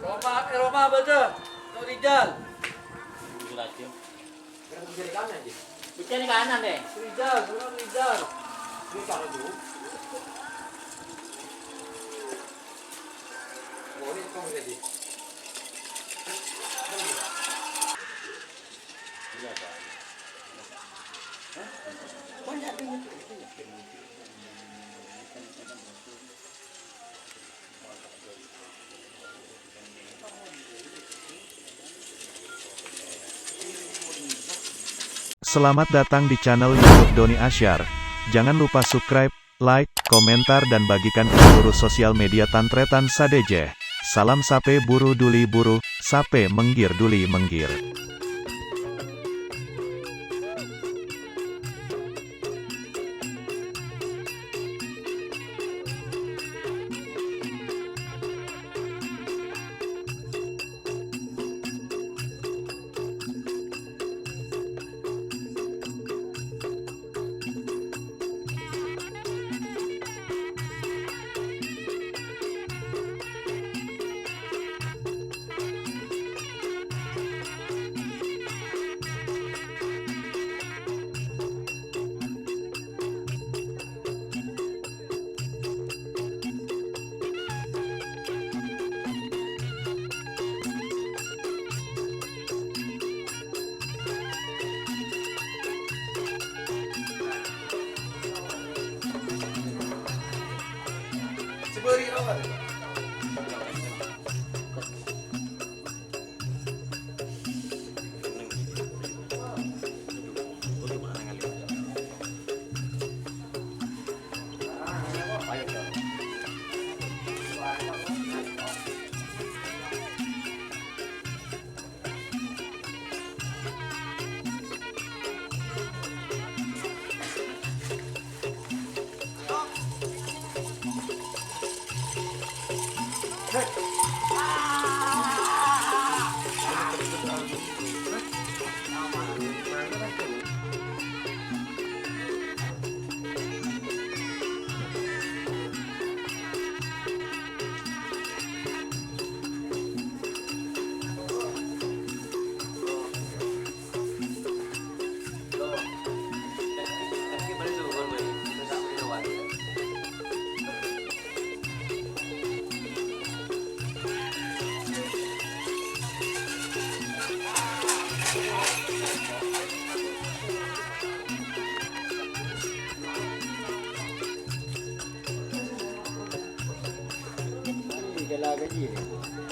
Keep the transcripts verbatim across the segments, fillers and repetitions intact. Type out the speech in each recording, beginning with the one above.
Roma, eh, Roma, baca. Untuk Rijal. Baca di kanan, deh. Rijal, suruh Rijal. Ini kanan dulu. Oh, ini kong jadi. Selamat datang di channel YouTube Doni Asyar. Jangan lupa subscribe, like, komentar, dan bagikan ke seluruh sosial media tan-tarètan sadhâjâ. Salam sapè buru duli buru, sapè mèngghir duli mèngghir.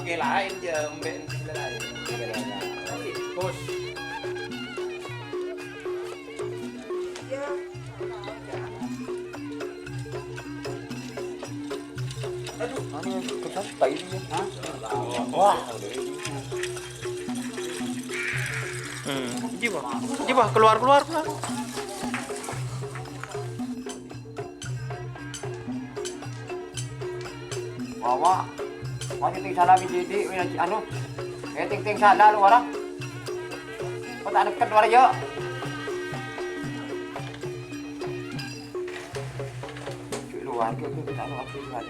Oke, lain jam, ben, lain. Bos. Aduh, anu, kesan tai dia. Hah? Wah. Hmm, jiwa. Jiwa, keluar, keluar, keluar. Wa, wa. Wa, ting-ting sala bi' siti', wi, anu. Eh, ting-ting sala lu, wara. Kok ta' deket, wara, yo? Cuk, luar, cuk, cuk, ta' lu, aku luar.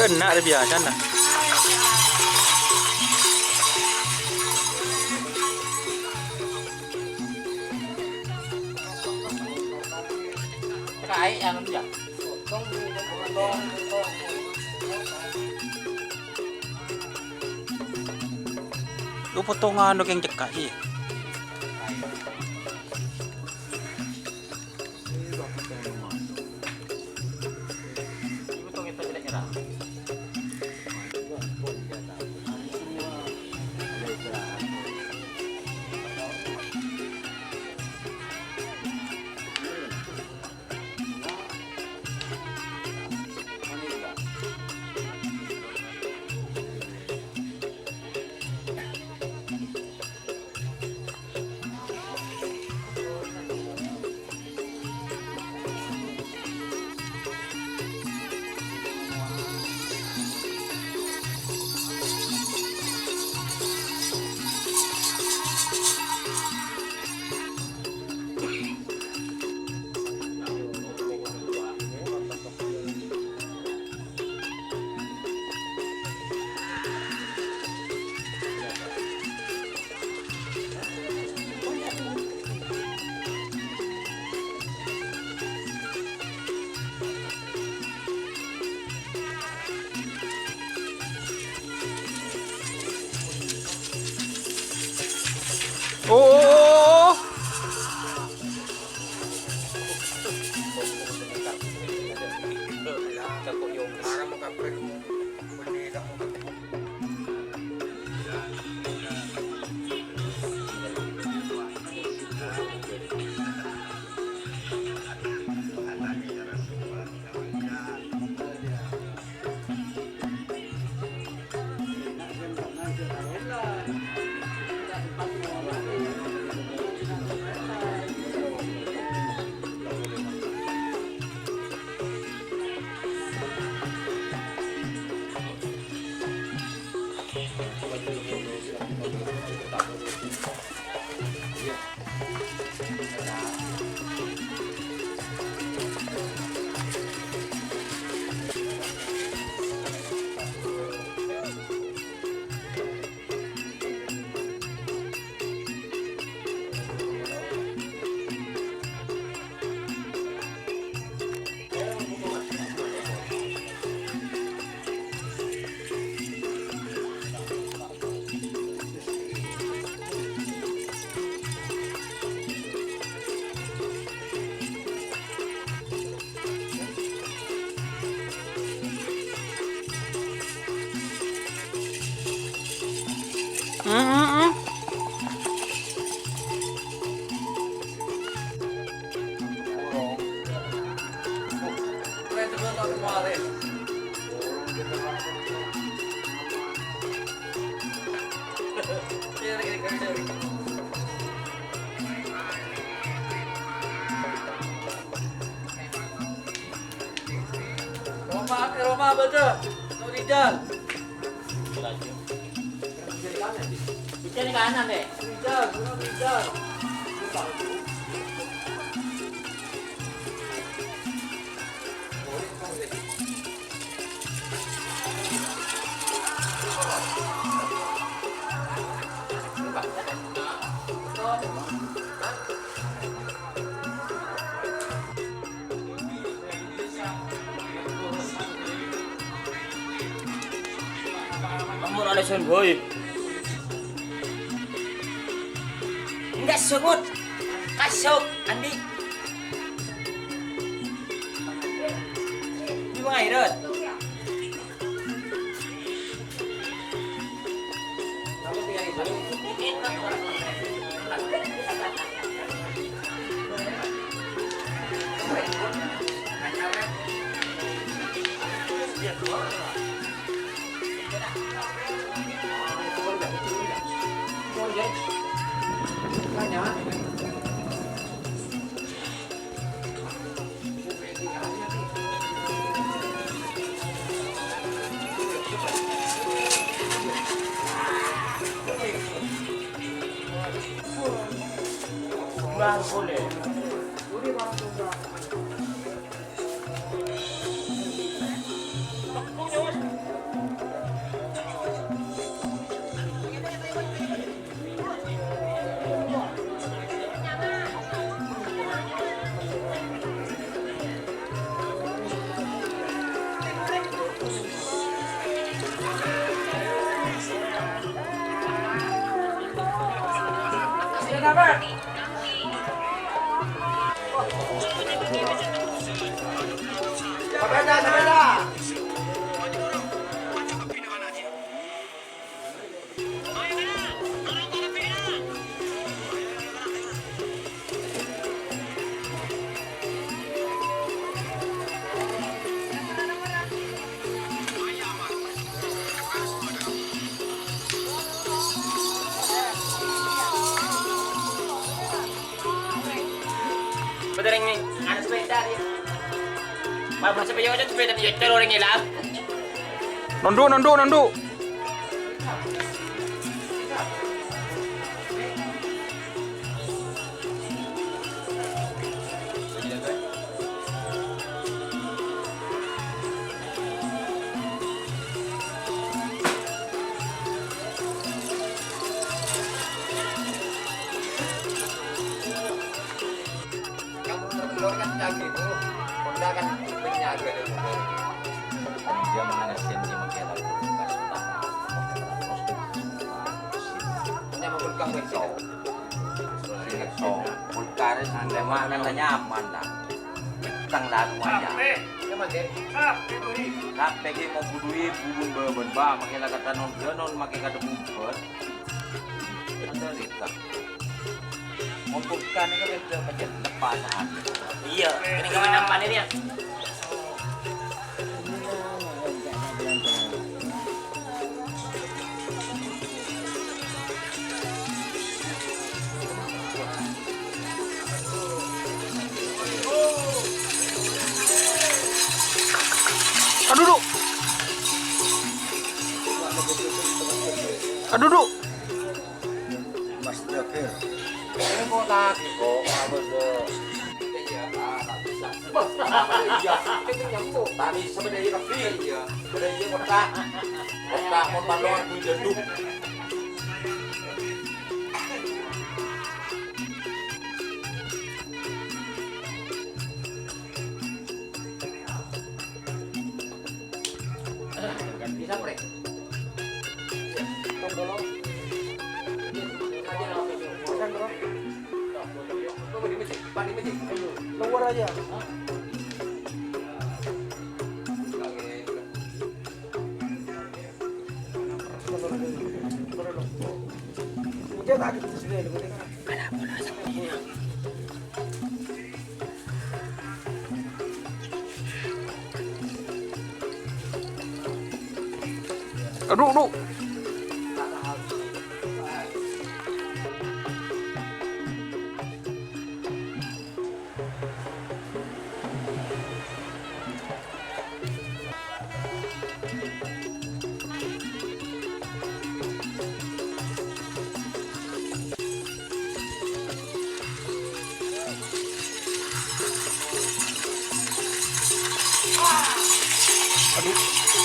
Genna' rè biyasana. Kaè anu ya. Lu potongan dok yang cekak, iya. Oh. Roma, Roma, baca. Rijal. Bicara kanan, deh. Rijal, Rijal. Nomor alaisan, boy. Enggak sebut. Kasuk, Andi. Di mana, Irot? Sepeda, sepeda. Betul ini, ada sepeda dia. Bapak sepeda aja, sepeda dia, terus orang hilang. Nonduk, nonduk, nonduk. Kamu telur kan daging tuh, Honda kan penyaga di motor. Dia mana sih yang dia pakai lagu bekas utama? Punya mobil kamu itu. Sing ngetok. Kulkas ande mah kan nyaman, ta'. Petang la duwâ'. Sape? Sape, Boy? Sape ghi' mo budhuwi bubun bâbân, Ba, make la kata non-, non make kata bubun. Ada rita. Mo kulkas nèka beda macem lepasan. Iya, ini gimana nampannya dia? Aduh, Duk. Aduh, Duk. Mas Jafir. Ini kok tadi kok, apa tuh? Iya, ah, tak bisa. Wah, kenapa iya? Itu nyambung. Tadi sebenarnya lebih. Iya. Sebenarnya kotak. Kotak mau tolong aku jaduk. Bisa, Pre? Tunggu dulu. Pesan, Bro. Luar aja. Turun, turun, turun. Aduh, aduh. Aduh.